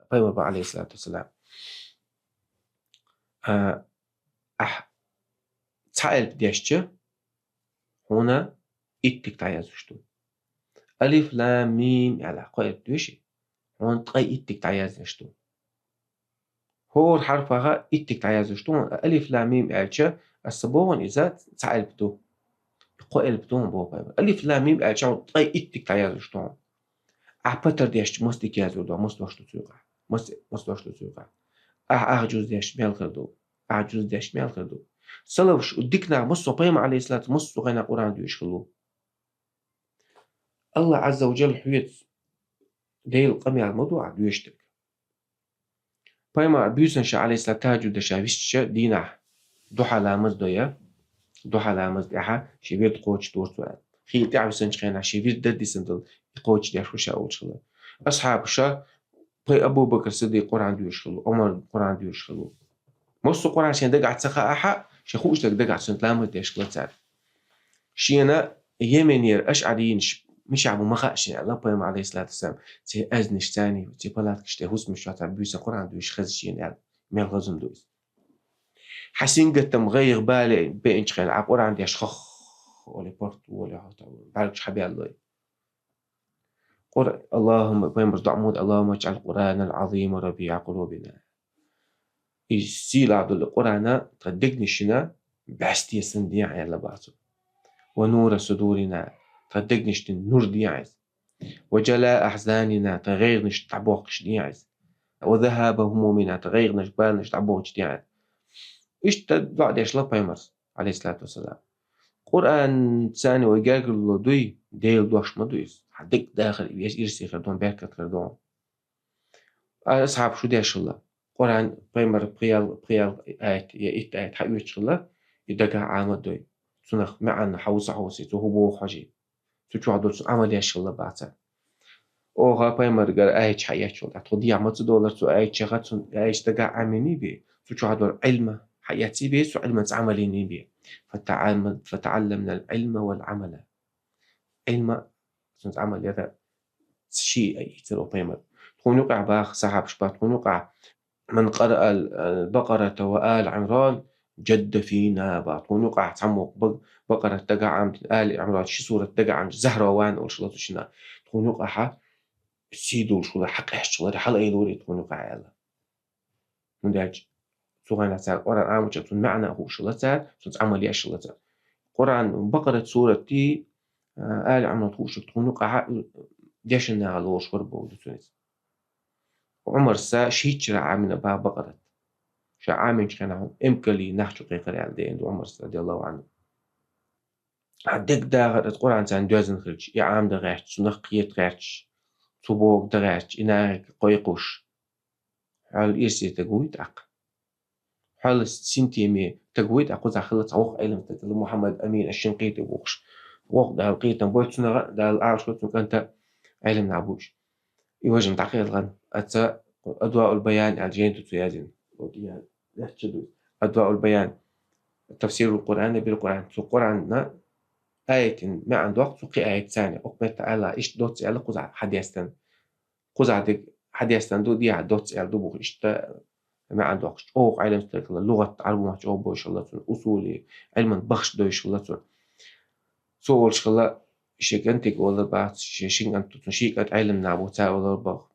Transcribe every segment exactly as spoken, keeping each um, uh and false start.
пайхамар бах, алейхиссалату вассалам. А, ахь цхьа элп дешча, хьона иттиг дӀаяздеш ду. Алиф, лам, мим, аьлла, кхо элп деши, хьона ткъе иттиг дӀаяздеш ду. ХӀора хьарфаха иттиг дӀаяздеш ду. Алиф, лам, мим аьлча, аса бохун иза цхьа элп ду. Кхо элп ду боху пайхамар. Алиф, лам, мим аьлча, хьона ткъе иттиг дӀаяздеш ду. Ахь патар дешча, мас дика язду, мас дош ду цуьйкъахь. Мас, мас дош ду цуьйкъахь. Ахь, ахь жуз дешча, мел хир ду. Ахь жуз дешча, мел хир ду. Салафаш, дика нах, массо пайхамар, алейхиссалату, массо хенахь Къуръан доьшуш хилла. Аллах Азза ва Джалла хьоьца Делан къамел ма ду ахь доьшург. Пайхамар буьйсанна ша, алейхиссалату, тахажжуд ша висча дийнахь, духьа ламаз до я, духьа ламаз тӀехьа шен вирд кхочуш дора цо аьлла. Хийла тӀаьхьа висанчу хенахь шен вирд дар дисан дала, и кхочуш деш ву ша олуш хилла. Асхьабаша, пай Абу Бакр Сиддикъ Къуръан доьшуш хилла, Ӏумар Къуръан доьшуш хилла. Массо Къуръан шен дагахь ца хаахьа, шен хууш дерг дагахь цунна ламаз деш хилла цара. Шена Йеменера ашӀарийнаш мичахь бу ма хаьа шена аьлла, пайхамар, алейхиссалату вассалам, церан аьзнаш царна, церан палаткаш тӀе хӀусамаш чохь цара буьйсан Къуръан доьшуш хеза шена аьлла, мел хазам ду иза. Хьан сингаттам гӀайгӀа бале беанчу хенахь, Ӏа Къуръан деш хох, оле порт, оле хьо, бӀаьргаш хьабаьллой. Къур-, Аллахумма, пайхамарс доӀа ма ду, Аллахумма аджӀал Къуръанал Ӏазима рабиӀа къулубина. И сийлахь долу Къуръан тхан дегнашна бӀаьсте санна дехьа аьлла бац. Ва нура судурина, тхан дегнашна нур дехьа иза. Ва джала ахьзанина, тхан гӀайгӀанаш дӀабохкуш дехьа иза. Ва захаба хӀумумина, тхан гӀайгӀанаш, баланаш дӀабохкуш дехьа иза. Иштта доӀа деш хилла пайхамарс, алейхиссалату вассалам. Къуръан царна вай гергарло дуй, Делан дош ма ду иза. Хьан дегдахар, ирсе хир ду, беркат хир ду. Асхьаб шу деш хилла. Къуръан пайхамар пхел, пхел аят, я итт аят хьаоьцуш хилла, и дагахь Ӏамадой. Цунах маьӀна хьовса хьовсий, цо хӀун боху хьожий. Цу чохь долчу Ӏамал еш хилла бац. Оха пайхамаргара аят хьаэцчул тӀаьхьа, тхо дехьа ма ца долара цу аятчаха, цу аят дагахь Ӏаминий бе, цу чохь долу Ӏилма хьаэций бе, цу Ӏилманца Ӏамал йиний бе. ФатаӀаллам-, фатаӀалламнал Ӏилма вал Ӏамала. Ӏилма, цунца Ӏамал яра ши а йийцира пайхамар. Тхуна юкъахь баха, сахьабаш баха, тхуна юкъахь: «Ман къараа ал-, ал-Бакъарата ва Ала Ӏимран, джадда фина», баха. Тхуна юкъахь цхьаммо Бак-, Бакъарат дагахь Ӏамадина, Али Ӏимран ши сурат дагахь Ӏамадина, Захьра ван олуш лацу шина. Тхуна юкъахь сий долуш хилар, хьакъ эшча хилар, хьала айлур и тхуна юкъахь аьлла. ХӀунда аьлча цу хенахь цара Къуръан Ӏамоча, цунна маьӀна хууш хилла цара, цунца Ӏамал еш хилла цара. Къуръан Бакъарат сурат, а, Али Ӏимран хууш тхуна юкъахь дешна наха лоруш вара боху цуьнца. Ӏумарса шийтта шарахь Ӏамина баха Бакъарат. Ша Ӏаминчу хенахь эмкаллий нах чу кхайкхира аьлла деана ду Ӏумарс, радияллаху Ӏанху. Хьан дегдахар аса Къуръан царна доьзна хилча, и Ӏамадан гӀерташ, цунах кхета гӀерташ, цу бохург дан гӀерташ, и нахе кхойкхуш. Хьол ирсе стаг вуй тӀаккха. Хьол синтеме стаг вуй тӀаккха, кхузахь хилла цхьа воккха Ӏилма стаг, Мухьаммад Амин аш-Шинкъити бохуш. Воккха Дала кхетам бойла цунах, Дала Ӏалашо цуьнан кӀанта Ӏилманах буьйш. И важа дӀакхелхана, аца Адваул Баян аьлла жайна ду цо язйина. Вот я, лаьттача ду. Адваул Баян. Тафсирул Къуръана бил Къуръан. Цу Къуръанна аятин маьӀна доккху цу кхин аятца царна. Окху метта аьлла, иштта доцца аьлла кхузахь хьадестан. Кхузахь дерг хьадестан ду, дехьа доцца аьлла ду боху. Иштта маьӀна доккхуш. ЧӀогӀа Ӏилма стаг хилла, лугӀат Ӏарбо махкахь чӀогӀа бойш хилла цунна. Усули, Ӏилман бахаш дойш хилла цунна. Цо олуш хилла, шен кӀантиг олар бац, шен шин кӀант ду цунна, шен кӀант Ӏилманах бу, цара олар баха.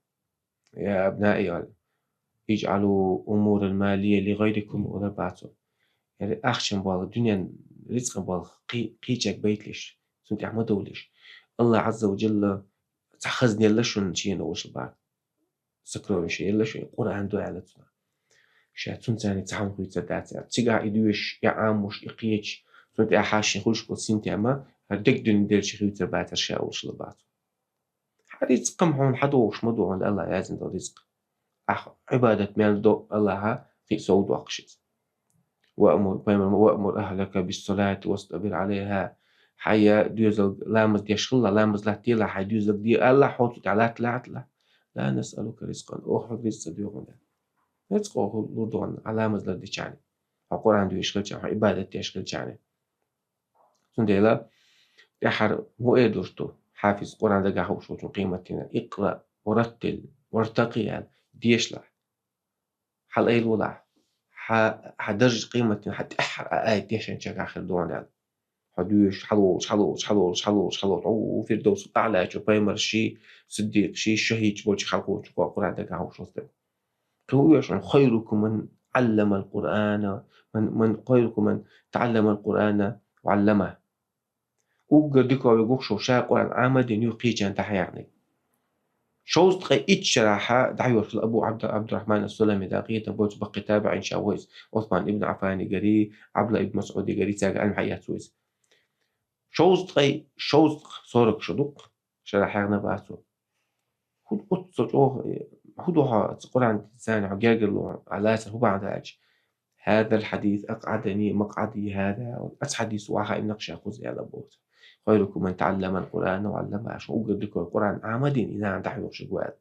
Я абнаи, аьлла, иджӀалу умурал малия ли гӀайрикум, олар бац цо. Яра ахчан болх, дуьнен рицкъан болх кхи-, кхечаьрга байталаш, цунна тӀехь ма довлалаш. Аллах Азза ва Джалла цхьа хазна елла шуна шена олуш бац. Сокровище елла шуна, Къуръан ду аьлла цунах. Ша цунца цхьа хӀума хуьйцур дац аьлла. Цигахь и доьшуш, и Ӏамош, и кхеташ, цунна тӀехь шен хуьлуш болу синтем, хӀара дерг дуьнен делча хуьйцур бацара ша олуш хилла бац. Хьан рицкъ-м хьуна хьадогӀуш ма ду, хьуна Аллах яздина долу рицкъ. Ахь Ӏибадат мел до Аллаха, кхин а сов доккхуш иза. Ваъмур, пайхамар, ваъмур ахлака биссалати вастабир Ӏалайха. Хьан я доьзалг ламаз деш хилла, ламаз латтийла, хьан доьзалг де Аллах, хьо цу тӀехь латталахьа. Ла насъалука ризкъан, оха хьоьга рицкъ ца доьху. Рицкъ оха лур ду хьуна, хьан ламаз лардича. Хьо Къуръан доьшуш хилча, хьо Ӏибадат деш хилча. Цундела тӀаьххьара хӀун эр долуш ду, хьафиз, Къуръан дагахь хууш волчун къематдийнахь: «Икъраъ, вараттил, вартакъи», – аьлла. дешалахь, хьалаайла волахь, хьа, хьа даржа къематдийнахьа тӀеххьара а аят дешанчаьргахь хир ду хьуна аьлла. Хьо доьшуш, хьалволуш, хьалволуш, хьалволуш, хьалволуш, хьалволуш, хьо Фирдовсул АӀла чу пайхамарши, сиддикъши, шахӀидаш болчу хьалкхочу Къуръан дагахь хьовсуш волу стаг. Кхин ву оьшу хьуна: «خيركم من تعلم القرآن، من، من، خيركم من تعلم القرآن وعلمه». Уггар дика верг ву-кх шу, ша Къуръан Ӏама а дина, юха кхечарна дӀахьехнарг. Шовзткъе итт шарахь дӀахьоьхуш волу Абу Абду-, Абдурахман ас-Сулами, дакъа хетам боцу баккхий табиӀинех ву иза, Ӏусман ибн Ӏаффанигари, Ӏабдулла ибн МасӀудигари, цаьрга Ӏилма хьаэцна ву иза. Шовзткъе, шовзткъе сорок шу ду-кх, шарахь хьехна бац цо. ХӀун ду оццул чӀогӀа, хӀун ду хьо, оцу Къуръан царна хьо гергарло, хьан лацар хӀун бахьана ду аьлча: «هذا الحديث أقعدني مقعدي هذا». Оцу хьадисо вахана накъ ша кхуза аьлла боху. «خيركم من تعلم القرآن وعلمه». Шу уггар дика верг Къуръан Ӏама а дина, и нахана дӀахьоьхуш верг ву аьлла.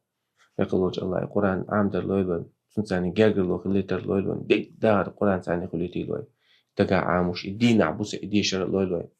Векалочу АллахӀа Къуръан Ӏамадар лойла вайна, цуьнца царна гергарло хилийтар лойла вайна, дерриг дахар Къуръан царна хуьлийтийла вайна. Дагахь Ӏамош, и дийнахь буса и дешар а лойла вайна.